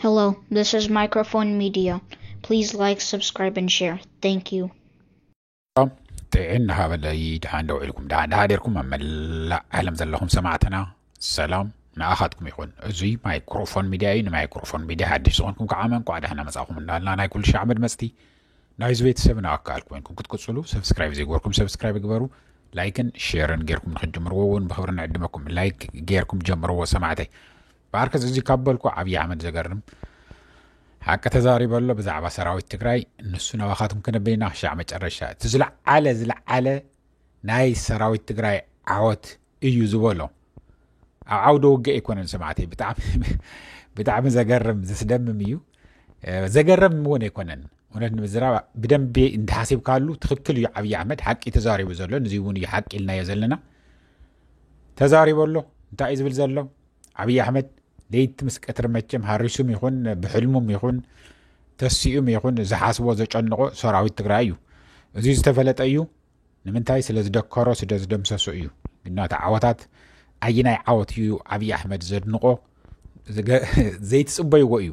Hello, this is Microphone Media. Please like, subscribe, and share. Thank you. ጥዕና ሃበለይ። ደሓን ደው ኢልኩም ደሓን ደሓ ደርኩም ኣብ መላእ ዓለም ዘለኹም ሰማዕትና ሰላም ንኣኻትኩም ይኹን። እዙይ ማይክሮፎን ሚድያ እዩ። ንማይክሮፎን ሚድያ ሓድሽ ዝኾንኩም ከዓ እንኳዕ ደሕና መጻኹም እንዳልና ናይ ኩሉ ሻዕ መድመፅቲ ናይዚ ቤተሰብና ኣካል ኮይንኩም ክትቅፅሉ ሰብስክራይብ ዘይገበርኩም ሰብስክራይብ ግበሩ። ላይክን ሼርን ጌርኩም ንክትጅምርዎ እውን ብክብሪ ንዕድመኩም። ላይክ ጌርኩም ጀምርዎ ሰማዕተይ። ብኣርከስ እዚ ካብ በልኩ ዓብዪ ኣሕመድ ዘገርም ሓቂ ተዛሪበ ኣሎ ብዛዕባ ሰራዊት ትግራይ። ንሱ ናባኻትኩም ክነብር ኢና ክሻዕ መጨረሻ። እቲ ዝለዓለ ዝለዓለ ናይ ሰራዊት ትግራይ ዓወት እዩ ዝበሎ ኣብ ዓውደ ውግእ ኣይኮነን ሰማዕተይ። ብጣዕሚ ብጣዕሚ ዘገርም ዘስደምም እዩ። ዘገርም እውን ኣይኮነን። እውነት ንምዝራብ ብደንቢ እንተሓሲብካሉ ትኽክል እዩ። ዓብዪ ኣሕመድ ሓቂ ተዛሪቡ ዘሎ ንዚ እውን እዩ ሓቂ ኢልናዮ ዘለና። ተዛሪቡ ኣሎ። እንታይ እዩ ዝብል ዘሎ? ዓብዪ ኣሕመድ ለይቲ ምስ ቀትሪ መቸም ሃሪሱም ይኹን ብሕልሙም ይኹን ተሲኡም ይኹን ዝሓስቦ ዘጨንቆ ሰራዊት ትግራይ እዩ። እዚ ዝተፈለጠ እዩ። ንምንታይ? ስለ ዝደከሮ ስለ ዝደምሰሶ እዩ። ግና እቲ ዓወታት ኣየናይ ዓወት እዩ ዓብዪ ኣሕመድ ዘድንቆ? ዘይትፅበይዎ እዩ።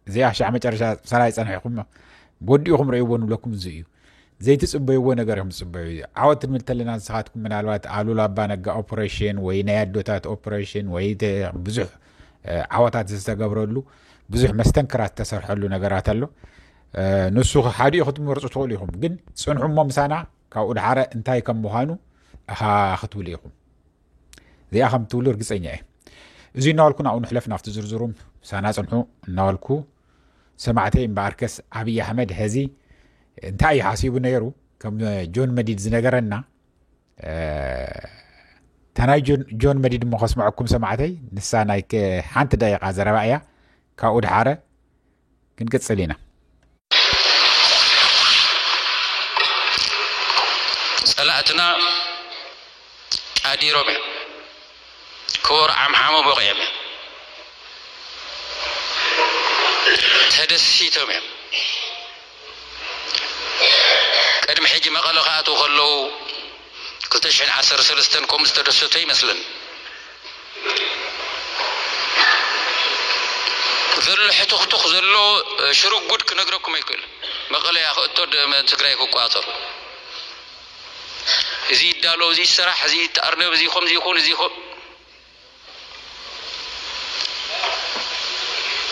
እዚኣ ሻዕ መጨረሻ ሰራይ ፀንሕኹም ወዲእኹም ረእይዎ ንብለኩም እዚ እዩ። ዘይትፅበይዎ ነገር እዮም ዝፅበዩ። ዓወት ክንብል ተለና ንስኻትኩም ምናልባት ኣሉላ ኣባ ነጋ ኦፕሬሽን ወይ ናይ ኣዶታት ኦፕሬሽን ወይ ብዙሕ ዓወታት ዝተገብረሉ ብዙሕ መስተንክራት ዝተሰርሐሉ ነገራት ኣሎ። ንሱ ሓዲኡ ክትመርፁ ትኽእሉ ኢኹም። ግን ፅንሑ እሞ ምሳና ካብኡ ድሓረ እንታይ ከም ምዃኑ ኣኻ ክትብሉ ኢኹም። እዚኣ ከም ትብሉ እርግፀኛ እየ። እዚ እናበልኩ ናብኡ ንሕለፍ ናብቲ ዝርዝሩ። ምሳና ፅንሑ እናበልኩ ሰማዕተይ። እምበኣርከስ ኣብይ ኣሕመድ ሐዚ እንታይ እዩ ሓሲቡ ነይሩ? ከም ጆን መዲድ ዝነገረና እታ ናይ ጆን መዲድ እሞ ከስምዐኩም ሰማዕተይ። ንሳ ናይ ሓንቲ ደቂቃ ዘረባ እያ። ካብኡ ድሓረ ክንቅፅል ኢና። ፀላእትና ጣዲሮም እዮም። ክወርዓም ሓሞ ቦቂዖም እዮም። ተደሲቶም እዮም። ቅድሚ ሕጂ መቐለ ክኣትዉ ከለዉ ክልተ ሽሕን ዓሰርተ ሰለስተን ከምኡ ዝተደሰቱ ይመስለኒ። ዘሎ ሕቱኽቱኽ ዘሎ ሽርጉድ ክነግረኩም ኣይክእል። መቐለ እያ ክእቶ ትግራይ ክቆፃፀሩ። እዚ ይዳሎ፣ እዚ ይሰራሕ፣ እዚ ይተኣርነብ፣ እዚ ከምዚ ይኹን፣ እዚ ይኹን።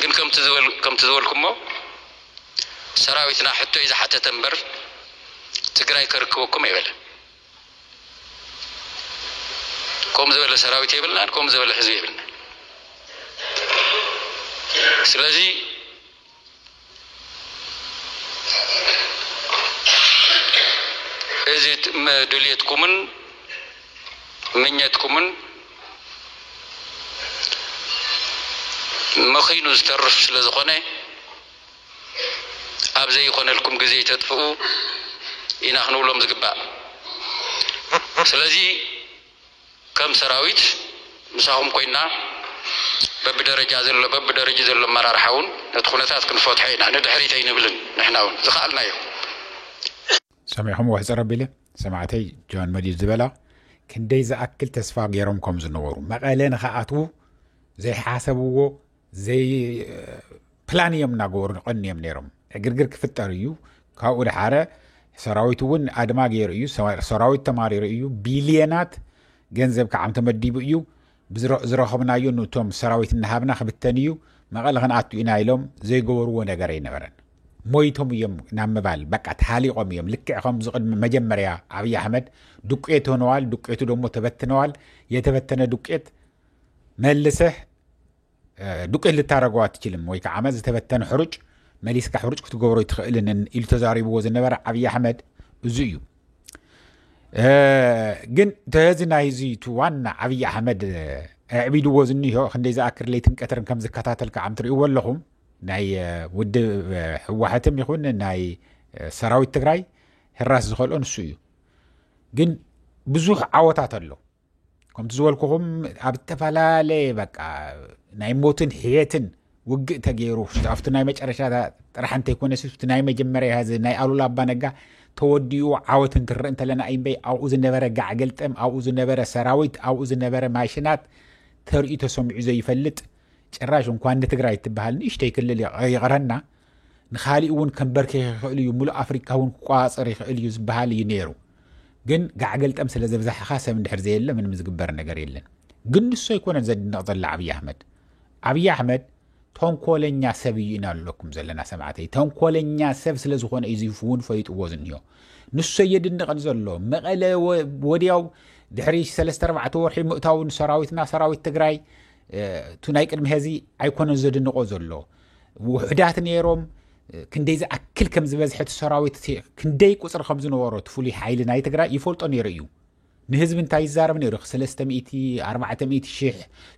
ግን ከምቲ ዝበልኩሞ ሰራዊትና ሕቶ እዩ ዝሓተተ እምበር ትግራይ ከርክበኩም ኣይበለን። ከምኡ ዝበለ ሰራዊት የብልናን፣ ከምኡ ዝበለ ህዝቢ የብልናን። ስለዚ እዚ ድልየትኩምን ምኘትኩምን መኺኑ ዝተርፍ ስለ ዝኾነ ኣብ ዘይኾነልኩም ግዜ ተጥፍኡ ኢና ክንብሎም ዝግባእ። ስለዚ ከም ሰራዊት ምሳኹም ኮይና በብደረጃ ዘሎ በብደረጃ ዘሎ ኣመራርሓ እውን ነቲ ኩነታት ክንፈትሖ ኢና። ንድሕሪት ኣይንብልን። ንሕና እውን ዝኸኣልናዮ ሰሚዕኹም ወሕፀር ኣቢለ ሰማዕተይ ጆን መዲድ ዝበላ ክንደይ ዝኣክል ተስፋ ገይሮም ከም ዝነበሩ መቐለ ንኸኣትዉ ዘይሓሰብዎ ዘይ ፕላን እዮም እናገበሩ ቀንዮም ነይሮም። ዕግርግር ክፍጠር እዩ። ካብኡ ድሓረ ሰራዊት እውን ኣድማ ገይሩ እዩ። ሰራዊት ተማሪሩ እዩ። ቢልየናት ገንዘብ ከዓም ተመዲቡ እዩ። ዝረኸብናዮ ንቶም ሰራዊት እናሃብና ክብተን እዩ። መቐለ ክንኣቱ ኢና ኢሎም ዘይገበርዎ ነገር ኣይነበረን። ሞይቶም እዮም ናብ ምባል በቃ ተሃሊቆም እዮም። ልክዕ ከምዚ ቅድሚ መጀመርያ ኣብይ ኣሕመድ ዱቄት ሆነዋል። ዱቄቱ ደግሞ ተበትነዋል። የተበተነ ዱቄት መልሰህ ዱቄት ልታረገው አትችልም ወይ ከዓ ዝተበተነ ሕሩጭ መሊስካ ሕሩጭ ክትገብሮ ይትኽእልን ኢሉ ተዛሪብዎ ዝነበረ ኣብይ ኣሕመድ እዚ እዩ። ግን ተዚ ናይዚ እቲ ዋና ኣብይ ኣሕመድ ኣዕቢድዎ ዝኒሆ ክንደይ ዝኣክር ለይትን ቀትርን ከም ዝከታተልካ ዓም ትርእይዎ ኣለኹም። ናይ ውድብ ህወሓትም ይኹን ናይ ሰራዊት ትግራይ ህራስ ዝኸልኦ ንሱ እዩ። ግን ብዙሕ ዓወታት ኣሎ። ከምቲ ዝበልኩኹም ኣብ ዝተፈላለየ በቃ ናይ ሞትን ሕየትን ውግእ ተገይሩ ኣብቲ ናይ መጨረሻ ጥራሕ እንተይኮነስ እቲ ናይ መጀመርያ ህዚ ናይ ኣሉላ ኣባ ነጋ ተወዲኡ ዓወት እንትንርኢ እንተለና እምበይ ኣብኡ ዝነበረ ጋዕ ገልጠም ኣብኡ ዝነበረ ሰራዊት ኣብኡ ዝነበረ ማሽናት ተርእዩ ተሰሚዑ ዘይፈልጥ ጭራሽ እንኳን ንትግራይ እትበሃል ንእሽተይ ክልል ይቕ- ይቕረና፣ ንኻሊእ እውን ከንበርክኽ ይኽእል እዩ፣ ሙሉእ ኣፍሪካ እውን ክቆፃፀር ይኽእል እዩ ዝበሃል እዩ ነይሩ። ግን ጋዕገልጠም ስለ ዘብዛሕኻ ሰብ እንድሕር ዘየለ ምንም ዝግበር ነገር የለን። ግን ንሱ ኣይኮነን ዘድንቕ ዘሎ ኣብይ ኣሕመድ። ኣብይ ኣሕመድ ተንኮለኛ ሰብ እዩ ኢና ኣለኩም ዘለና ሰማዕተይ። ተንኮለኛ ሰብ ስለ ዝኾነ እዩ እውን ፈይጥዎ ዝንዮ። ንሱ የድንቕን ዘሎ መቐለ ወ- ወዲያው ድሕሪ ሰለስተ ኣርባዕተ ወርሒ ምእታውን ሰራዊትና ሰራዊት ትግራይ እ፣ እቱ ናይ ቅድሚ ሀዚ ኣይኮነን ዘድንቆ ዘሎ። ውሕዳት ነይሮም፣ እ፣ ክንደይ ዝኣክል ከም ዝበዝሐ እቲ ሰራዊት እቲ ክንደይ ቁፅሪ ከም ዝነበሮ እቲ ፍሉይ ሓይሊ ናይ ትግራይ ይፈልጦ ነይሩ እዩ። ንህዝቢ እንታይ ይዛረብ ነይሩ? ሰለስተ ሚእቲ ኣርባዕተ ሚእቲ ሽሕ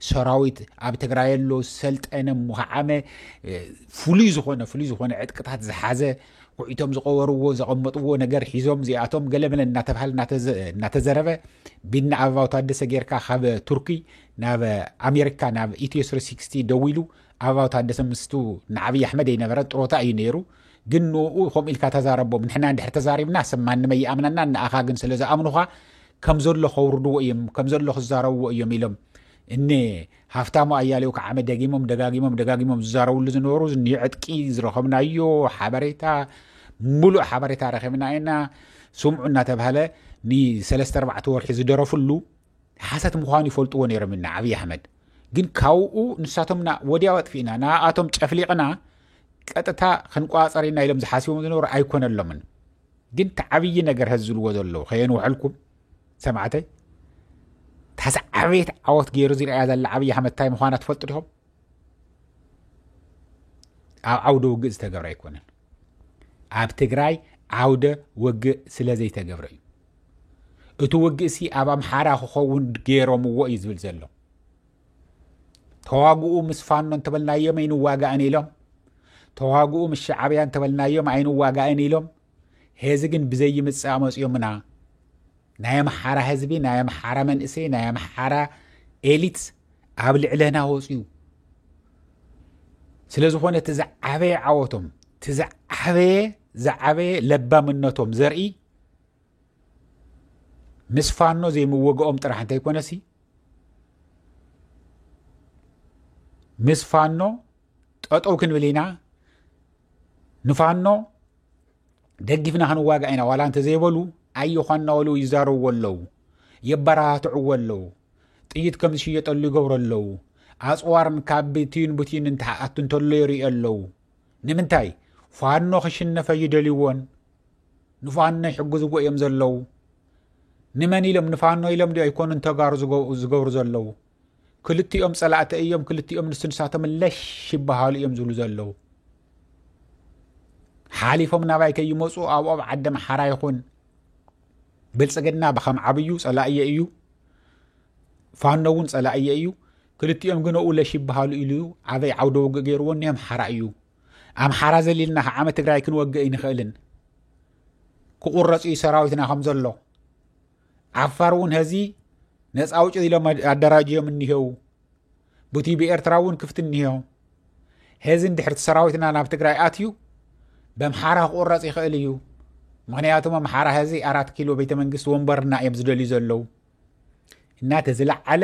ሰራዊት ኣብ ትግራይ ኣሎ፣ ሰልጠነ፣ ሙኻዓመ፣ እ፣ ፍሉይ ዝኾነ ፍሉይ ዝኾነ ዕጥቅታት ዝሓዘ፣ ኩዒቶም ዝቐበርዎ ዘቐመጥዎ ነገር ሒዞም እዚኣቶም ገለመለ እናተባሃለ እናተዘ- እናተዘረበ፣ ቢኒ ኣበባው ታደሰ ጌርካ ካብ ቱርኪ ናብ ኣሜሪካ ናብ ኢትዮ ስሪ ሲክስቲ ደዊሉ። ኣበባው ታደሰ ምስቱ ንዓብዪ ኣሕመድ ኣይነበረን፣ ጥሮታ እዩ ነይሩ። ግን ንኡ ከምኡ ኢልካ ተዛረቦም። ንሕና እንድሕር ተዛሪብና ሰብ ማንም ኣይኣምነና፣ ንኣኻ ግን ስለ ዝኣምኑኻ ከም ዘሎ ከውርድዎ እዮም፣ ከም ዘሎ ክዛረብዎ እዮም ኢሎም። እነ ሃፍታሙ ኣያሌው ከዓመ ደጊሞም ደጋጊሞም ደጋጊሞም ዝዛረብሉ ዝነበሩ፣ እኒ ዕጥቂ ዝረኸብናዮ ሓበሬታ፣ ሙሉእ ሓበሬታ ረኺብና ኢና፣ ስምዑ እናተባህለ ንሰለስተ ኣርባዕተ ወርሒ ዝደረፍሉ ሓሰት ምዃኑ ይፈልጥዎ ነይሮም እና ኣብይ ኣሕመድ። ግን ካብኡ ንሳቶም ና- ወዲያው ኣጥፊእና፣ ንኣቶም ጨፍሊቕና ቀጥታ ክንቋፀር ኢና ኢሎም ዝሓስቦም ዝነበሩ ኣይኮነሎምን። ግን እቲ ዓብዪ ነገር ሀዚ ዝብልዎ ዘለዉ ከየንውሐልኩም ሰማዕተይ፣ ታስ ዓበየት ዓወት ገይሩ ዝርኣያ ዘላ ኣብይ ኣሕመድ እንታይ ምዃና ትፈልጡ ዲኹም? ኣብ ዓውደ ውግእ ዝተገብረ ኣይኮነን። ኣብ ትግራይ ዓውደ ውግእ ስለ ዘይተገብረ እዩ። እቲ ውግእ ሲ ኣብ ኣምሓራ ክኸውን ገይሮምዎ እዩ ዝብል ዘሎ። ተዋግኡ ምስ ፋኖ እንተበልናዮም ኣይንዋጋእን ኢሎም፣ ተዋግኡ ምስ ሻዕብያ እንተበልናዮም ኣይንዋጋእን ኢሎም። ሄዚ ግን ብዘይምጽእ መጽኦምና። ናይ ኣምሓራ ህዝቢ፣ ናይ ኣምሓራ መንእሰይ፣ ናይ ኣምሓራ ኤሊት ኣብ ልዕለና ወፅዩ። ስለ ዝኾነ እቲ ዝዓበየ ዓወቶም፣ እቲ ዝዓበየ ዝዓበየ ለባምነቶም ዘርኢ ምስ ፋኖ ዘይምወግኦም ጥራሕ እንተይኮነሲ፣ ምስ ፋኖ ጠጠው ክንብል ኢና፣ ንፋኖ ደጊፍና ክንዋጋእ ኢና ዋላ እንተዘይበሉ፣ ኣየኳ እናበሉ ይዛረብዎ ኣለዉ፣ የበረታትዕዎ ኣለዉ። ጥይት ከም ዝሽየጠሉ ይገብሩ ኣለዉ። ኣፅዋርን ካብ ብትዩን ብትዩን እንትኣቱ እንተሎ ይርእዩ ኣለዉ። ንምንታይ? ፋኖ ክሽነፈ ይደልይዎን ንፋኖ ይሕግዝዎ እዮም ዘለዉ። ንመን ኢሎም? ንፋኖ ኢሎም ዶ ኣይኮኑን ተጋሩ ዝገ- ዝገብሩ ዘለዉ? ክልቲኦም ጸላእቲ እዮም፣ ክልቲኦም ንሱ ንሳቶም ለሽ ይበሃሉ እዮም ዝብሉ ዘለዉ። ሓሊፎም ናባይ ከይመፁ ኣብኦም ዓዲ ኣምሓራ ይኹን ብልጽግና ብኸም ዓብዩ ጸላእየ እዩ፣ ፋኖ እውን ጸላእየ እዩ። ክልቲኦም ግን ኡ ለሽ ይበሃሉ ኢሉ ኣበይ ዓውደ ውግእ ገይርዎ? እኒ ኣምሓራ እዩ። ኣምሓራ ዘሊልና ከዓመ ትግራይ ክንወግእ ኣይንኽእልን። ክቑረጹ እዩ ሰራዊትና ከም ዘሎ። ዓፋር እውን ሀዚ ነፃ ኣውጪ ኢሎም ኣደራጅዮም እኒሄው። ቡቲ ብኤርትራ እውን ክፍት እኒሄው። ሄዚ እንድሕር እቲ ሰራዊትና ናብ ትግራይ ኣትዩ፣ በምሓራ ክቑረፅ ይኽእል እዩ። ምኽንያቱም ኣምሓራ ሄዚ ኣራት ኪሎ ቤተ መንግስቲ ወንበርና እዮም ዝደልዩ ዘለዉ። እናተ ዝለዓለ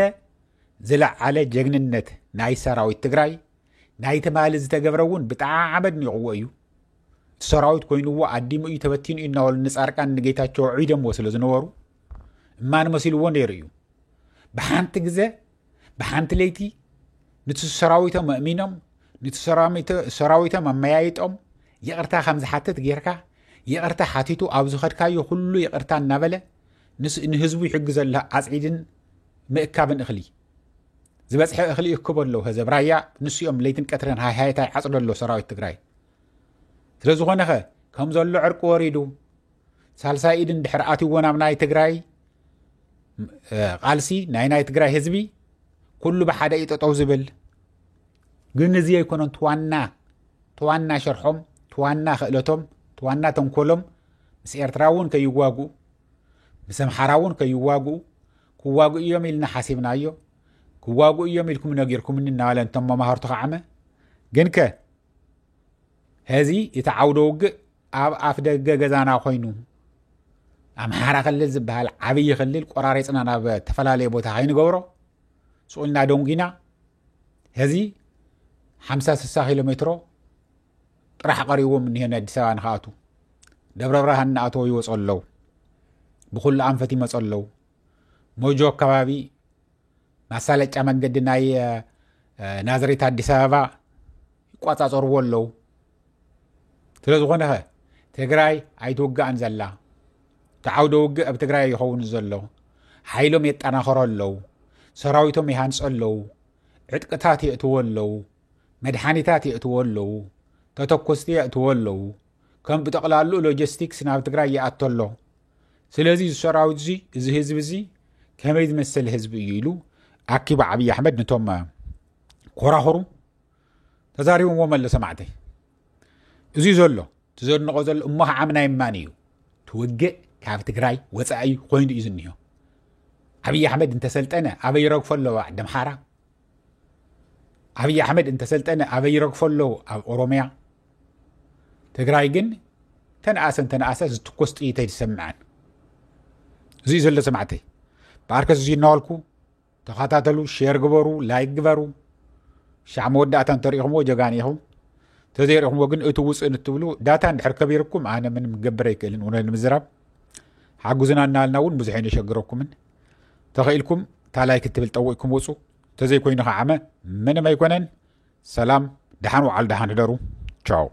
ዝለዓለ ጀግንነት ናይ ሰራዊት ትግራይ ናይ ትማሊ ዝተገብረ እውን ብጣዕሚ ኣድኒቕዎ እዩ። እቲ ሰራዊት ኮይንዎ ኣዲሙ እዩ ተበቲኑ እዩ እናበሉ ንፃርቃን ንጌታቸው ዒደምዎ ስለ ዝነበሩ እማን መሲልዎ ነይሩ እዩ። ብሓንቲ ግዜ ብሓንቲ ለይቲ ንቲ ሰራዊቶም ኣእሚኖም ንቲ ሰራዊቶም ኣመያይጦም ይቕርታ ከም ዝሓትት ጌርካ ይቕርታ ሓቲቱ ኣብ ዝኸድካዮ ኩሉ ይቕርታ እናበለ ንህዝቡ ይሕግዘሉ ኣፅዒድን ምእካብን እኽሊ ዝበፅሐ እኽሊ ይእክቦ ኣለዉ። ህዘብ ራያ ንስኦም ለይትን ቀትርን ሃይሃይታ ይዓፅዶ ኣለዉ ሰራዊት ትግራይ። ስለ ዝኾነኸ ከም ዘሎ ዕርቂ ወሪዱ ሳልሳይ ኢድ እንድሕር ኣትይዎ ናብ ናይ ትግራይ ቃልሲ ናይ ናይ ትግራይ ህዝቢ ኩሉ ብሓደ እዩ ጠጠው ዝብል። ግን እዚ ኣይኮነን ትዋና ትዋና ሸርሖም ትዋና ክእለቶም ትዋና ተንኮሎም ምስ ኤርትራ እውን ከይዋግኡ ምስ ኣምሓራ እውን ከይዋግኡ ክዋግኡ እዮም ኢልና ሓሲብናዮ። ክዋግኡ እዮም ኢልኩም ነጊርኩምኒ እናበለ እንቶም መማህርቱ ከዓመ ግን ከ ሀዚ እቲ ዓውደ ውግእ ኣብ ኣፍ ደገ ገዛና ኮይኑ ኣምሓራ ክልል ዝበሃል ዓብዪ ክልል ቆራሪፅና ናብ ተፈላለየ ቦታ ከይንገብሮ ስኡልና ደንጉና ሀዚ ሓምሳ ስሳ ኪሎ ሜትሮ ጥራሕ ቀሪዎም እኒሀ ኣዲስ ኣበባ ንክኣቱ። ደብረ ብርሃን እናኣተወ ይወፁ ኣለዉ። ብኩሉ ኣንፈት ይመፁ ኣለዉ። ሞጆ ኣካባቢ ማሳለጫ መንገዲ ናይ ናዝሬት ኣዲስ ኣበባ ይቋፃፀርዎ ኣለዉ። ስለ ዝኾነ ኸ ትግራይ ኣይትውጋእን ዘላ። እቲ ዓውደ ውግእ ኣብ ትግራይ ይኸውን ዘሎ። ሓይሎም የጠናኸሩ ኣለዉ። ሰራዊቶም ይሃንፁ ኣለዉ። ዕጥቅታት የእትዎ ኣለዉ። መድሓኒታት የእትዎ ኣለዉ። ተተኮስቲ የእትዎ ኣለዉ። ከም ብጠቕላሉ ሎጂስቲክስ ናብ ትግራይ ይኣቶ ኣሎ። ስለዚ እዚ ሰራዊት እዚ፣ እዚ ህዝቢ እዚ ከመይ ዝመስል ህዝቢ እዩ ኢሉ ኣኪቡ ኣብይ ኣሕመድ ነቶም ኮራኹሩ ተዛሪቦምዎም ኣሎ ሰማዕተይ። እዚ ዘሎ፣ እቲ ዘድንቆ ዘሎ እሞ ከዓ ምናይ ማን እዩ? እቲ ውግእ ካብ ትግራይ ወፃኢ ኮይኑ እዩ ዝኒሆ። ኣብይ ኣሕመድ እንተሰልጠነ ኣበይ ይረግፎ ኣለዎ? ዓዲ ኣምሓራ። ኣብይ ኣሕመድ እንተሰልጠነ ኣበይ ይረግፎ ኣለዎ? ኣብ ኦሮምያ። ትግራይ ግን ተነኣሰ እንተነኣሰ ዝትኮስ ጥይት ኣይትሰምዐን። እዚ እዩ ዘሎ ሰማዕተይ። ብኣርከስ እዚ እናበልኩ ተኸታተሉ፣ ሼር ግበሩ፣ ላይክ ግበሩ። ሻዕ መወዳእታ እንተሪኢኹምዎ ጀጋኒ ኢኹም። ተዘይሪኢኹምዎ ግን እቲ ውፅእ እንትብሉ ዳታ እንድሕር ከቢርኩም ኣነ ምንም ክገብር ኣይክእልን። እውነት ንምዝራብ ሓጉዝና እናልና እውን ብዙሕ ኣይነሸግረኩምን። ተኽኢልኩም እታ ላይክ እትብል ጠዊቕኩም ውፁ። ተዘይኮይኑ ከዓመ ምንም ኣይኮነን። ሰላም፣ ደሓን ውዓል፣ ደሓን ህደሩ። ቻው።